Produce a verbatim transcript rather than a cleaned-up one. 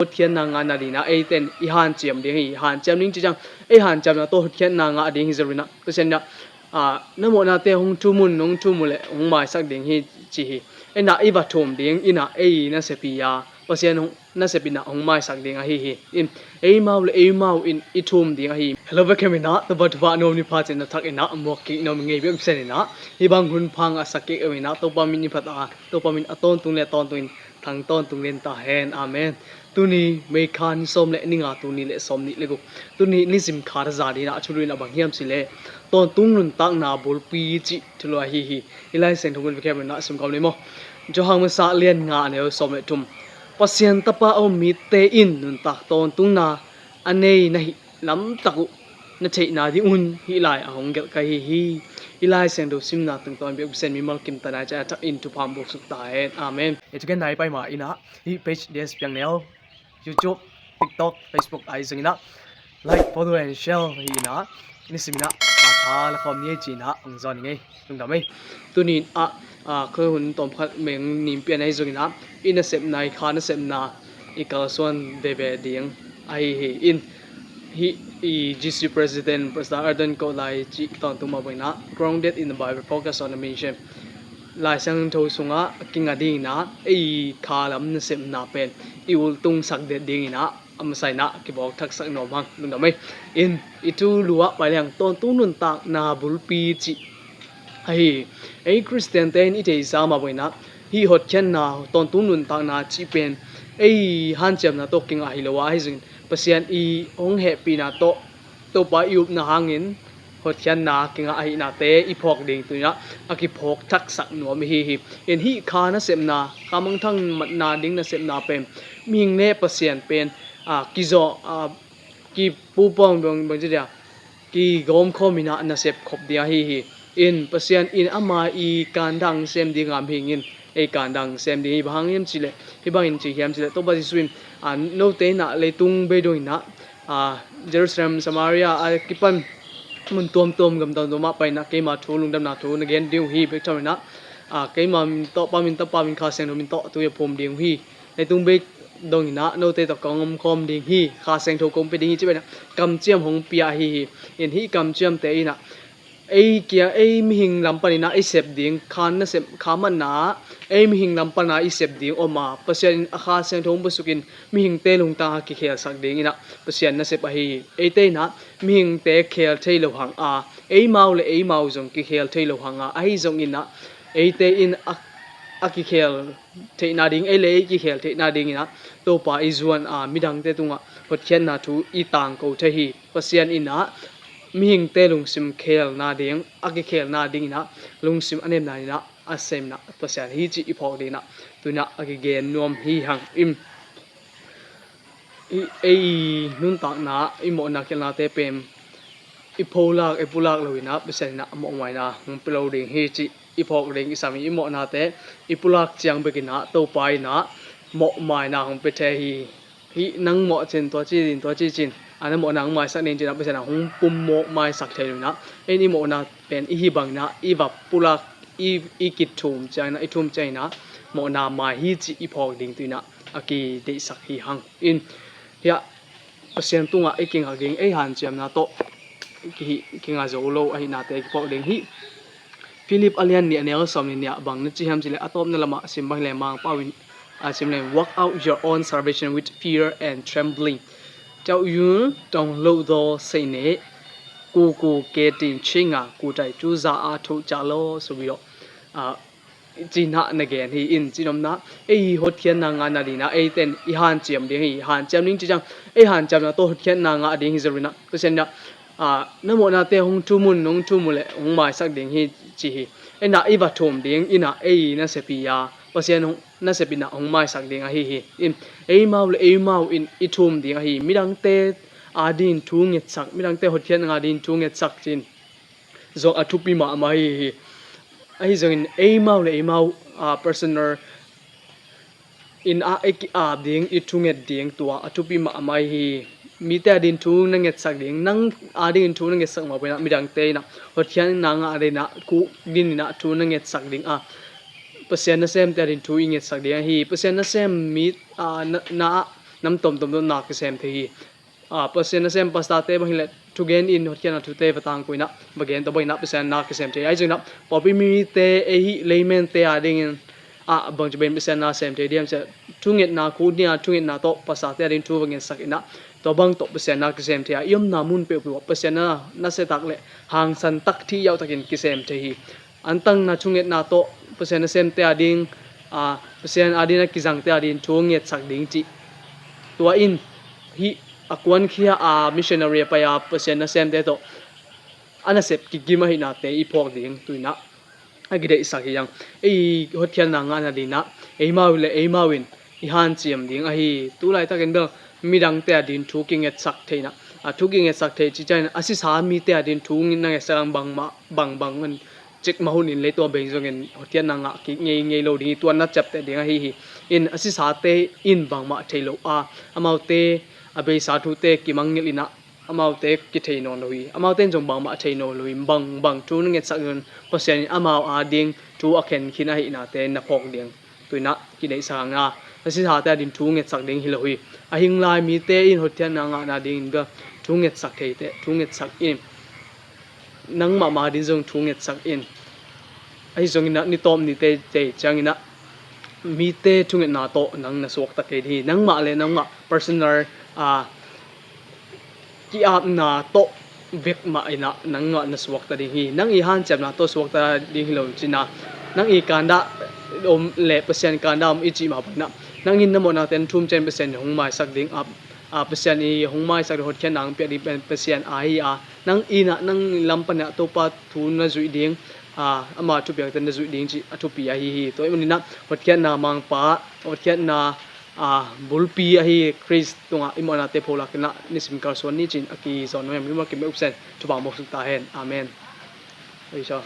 hotkhiatna ngahna dingin ah eite in i hanciam ding hi. Hanciam ding ci ciang ei hanciamna tawh hotkhiatna ngah ding hi zong in ah Pasian in ah, ah, na mawhnate hong thum un, hong thum uh leh hong maisak ding hi ci hi. In ah i va thum ding in ah ei nasep hi a, Pasian hong nasep in ah hong maisak ding ahi hi. In eimau le eimau in i thum ding ahi. Hello, welcome in ah Topa thupha nuam ni pha cih na thak in ah muak kik nuam ngei bek Pasian in ah hih bang hun pha ngahsak kik uh in ah Topa min i phat a, Topa min a tawntung le tawntung in thang tawntung len ta hen. Amen. Tuni May kha ni sawm le ni nga, tuni le sawm nih le guk, tuni nisim kha thaza dingin ah a thulu in ah bang hiam cih leh tawntung nuntakna bulpi cih thulu ahi hi. I Lai Siangtho mun vekhem in ah sim kawm ni maw. Johan masa lian nga, a neu sawm le thum. Pasian Tapa a um mite in nuntak tawntungna a nei na hih lamtak uh na theihna ding un hih lai a hong gelh ka hi hi. I Lai Siangtho simna tungtawn bek Pasian mimal kim ta nai ciang a thak in thupha hong buaksuk ta hen. Amen. Hi thugen nai pai ma in ah hih page D S Piang Neu, YouTube, TikTok, Facebook ahi zong in ah like, follow and share hi in ah nisim in ah kha kha la khawm ni ei ci in ah hong zawn ing ei. Lungdam ei. Tuni in ah, ah, kha hun tawm khat meng nim pian ahi zong in ah i nasepna, i kha nasepna i kalsuan veve ding ahi hi. In hih i G C President, Pastor Ardent Ko Lai cih tawntung mah bang in ah grounded in the Bible, focus on the mission. Lai Siangtho sungah kinga ding in ah ei kha lam nasepna pen i ultungsak det ding in ah a masa in ah kibawk thaksak nuam hang. Lungdam ei. In i thulu ah pai leng tawntung nuntakna bulpi cih ahi. Ei Khristiante in i theihsa mah bang in ah hih hotkhiatna, tawntung nuntakna cih pen ei hanciamna tawh kingah hi lo a, ahi zongin Pasian i hong hehpihna tawh Topa i upna hangin hotkhiatna kingah ahihnate i phawk ding tu in ah a kiphawk thaksak nuam i hi hi. In hih kha nasepna, kha mangthang matna ding nasepna pen mihing le Pasian pen, ah, kizawh, ah, kipupawng bang, bang ci dia, kigawm khawm in ah nasep khop ding ahi hi. In Pasian in ama i kandang sem ding a, mihing in ei kandang sem ding hi. Bang hang hiam cih leh, hih bangin ci hiam cih leh Topa Jesuh in, ah, note in ah leitung bei dong in ah, ah, Jerusalem, Samaria a kipan mun tuamtuam, gam tuamtuam ah pai in ah keima thu, lungdamna thu na gen ding uh hi bek tham in ah, ah, keima min tawh, Pa min tawh, Pa min, Kha Siangtho min tawh thu a phum ding uh hi. Leitung bei dong in ah note tawh kong om khawm ding hi, Kha Siangtho kong pia ding hi ci bek in ah kamciam hong pia ahi hi. In hih kamciamte in ah ei kia, ei mihing lam pan in ah i sep ding, kha nasep, kha matna ah ei mihing lam pan ah i sep ding om a, Pasian in a Kha Siangtho hong buaksuk in mihingte lungtang a kikhelsak ding in ah Pasian nasep ahi hi. Eite in ah mihingte khel thei lo hang a, eimau le eimau zong kikhel thei lo hang a, ahi zongin ah eite in a, a kikhel theihna ding, ei le ei kikhel theihna ding in ah Topa i zuan a, midangte tungah hotkhiatna thu i tangko thei hi. Pasian in ah mihingte lungsim khelna ding, a kikhelna ding in ah lungsim a nemna in ah a sem in ah Pasian hi cih i phawk ding in ah tu in ah a kigen nuam hi hang. In i, ei nuntakna, i mawhna khialhnate pen i pholak, i pulak lo in ah Pasian in ah mawhmaina hong pia lo ding hi cih i phawk ding i sam hi. I mawhnate i pulak ciang bek in ah Topa in ah mawhmaina hong pia thei hi. Hih nang mawh cin, tua ci cin, tua ci cin, a na mawhna hong maisak ning ci in ah Pasian in ah hong pum mawh maisak thei lo in ah, ei in i mawhna pen i hih bang in ah i va pulak, i, i kithum ciang in ah, i thum ciang in ah mawhna mai hi cih i phawk ding tu in ah a kideihsak hi hang. In hiah Pasian tungah i kingak ding, ei hanciamna tawh ki, kinga zo lo ahihnate kiphawk ding hi. Philip a lian nih, a neu sawm nih nih ah bang na ci hiam cih leh, a tawpna lamah sim bang hi leh, Mangpau in, a, sim leh, "Work out your own salvation with fear and trembling." 叫人动手做生意，个个决定去啊，个在主家啊，投家咯，所以咯，啊， cih in ah na gen hi. In cih nopna, ei hotkhiatna ngahna ding in ah eite in i hanciam ding hi. Hanciam ding ci ciang ei hanciamna tawh hotkhiatna ngah ding hi zong in ah Pasian in ah, ah, na mawhnate hong thum un, hong thum uh leh hong maisak ding hi ci hi. In ah i va thum ding in ah ei nasep hi a, Pasian hong nasep in ah hong maisak ding ahi hi. In eimau le eimau in i thum ding ahi. Midangte adingin thu ngetsak, midangte hotkhiatna adingin thu ngetsak cih in zong a thupi mahmah hi hi. Ahi zongin eimau le eimau, ah, personal in ah i ki-ap ding, i thunget ding, tua a thupi mahmah hi. Mite adingin thu na ngetsak ding, nang adingin thu na ngetsak mah bangin ah midangte in ah hotkhiatna ngah ding in ah, kuk ding in ah thu na ngetsak ding a, Pasian nasemte adingin thu i ngetsak ding ahi. Pasian nasem mi, ah, na, na ah nam tomtom tawh na kisem thei hi. A, Pasian nasem pastorte bang hileh thugen in hotkhiatna thute va tangko inah va gen tawh bang inah Pasian na kisem thei. Ahi zongin ah pawlpi mite, ei hih laymente a dingin ah bangci bangin Pasian na sem thei diam cih leh thungetna, khunia thungetna tawh pastorte a ding thu va ngetsak inah tua bang tawh Pasian na kisem thei a, i omna mun peuhpeuh ah Pasian na nasia tak le hangsan tak, thih yauh takin kisem thei hi. Antang na thungetna tawh Pasian nasemte a ding, a, Pasian a ding na kizangte a ding thu ngetsak ding cih, tua in hih a kuankhia a missionary a pai a Pasian nasemte tawh a nasep kikim ahihnate i phawk ding tu inah a kideihsak hi hang. Ei hotkhiatna ngahna ding inah eimau le eimau in i hanciam ding ahi. Tu laitakin bel midangte a ding thu kingetsak theihna, a, thu kingetsak theih cih ciangin a sisa mite a ding thu na ngetsak ang bangmah bangbang in cikmah hun in leitung a bei zongin hotkhiatna ngah kik ngeingei lo ding hi. Tua na ciapteh ding ahi hi. In a sisate in bangmah thei lo a, amaute a beisa thute kimangngilh inah amaute kithei nawn lo hi. Amaute in zong bangmah thei nawn lo hi. Bangbang thu na ngetsak zongin Pasian in amau a ding thu a khen khin ahihnate na phawk ding tu inah kideihsak hang a, a sisate a ding thu ngetsak ding hi lo hi. A hing lai mite in hotkhiatna ngahna dingin bel thu ngetsak thei teh, thu ngetsak in. Nangmah ma ding zong thu ngetsak in. Ahi zongin ah ni tawp ni tei tei ciangin ah mite thungetna tawh nang na suakta kei ding hi. Nangmah le nangmah personal, a, ki-apna tawh vek mah inah nangmah na suakta ding hi. Nang i hanciamna tawh suakta ding hi lo cin a, nang i kandah om le Pasian kandah om i cih mah bang inah nang in na mawhnate na thum ciangin Pasian in hong maisak ding a, a, Pasian i hong maisak ding, hotkhiatna hong piak ding pen Pasian a hi a, nang in ah nang lam pan ah Topa thu na zuih ding, a, ama thupiakte na zuih ding cih a thupi ahi hi. Tua ahih manin ah hotkhiatna mangpa, hotkhiatna, a, bulpi ahi Khrist tungah i mawhnate pholak inah nisim kalsuan ni cin a kizawn nuam, mimal kim upsen thupha mawk suk ta hen. Amen. Oi, sa.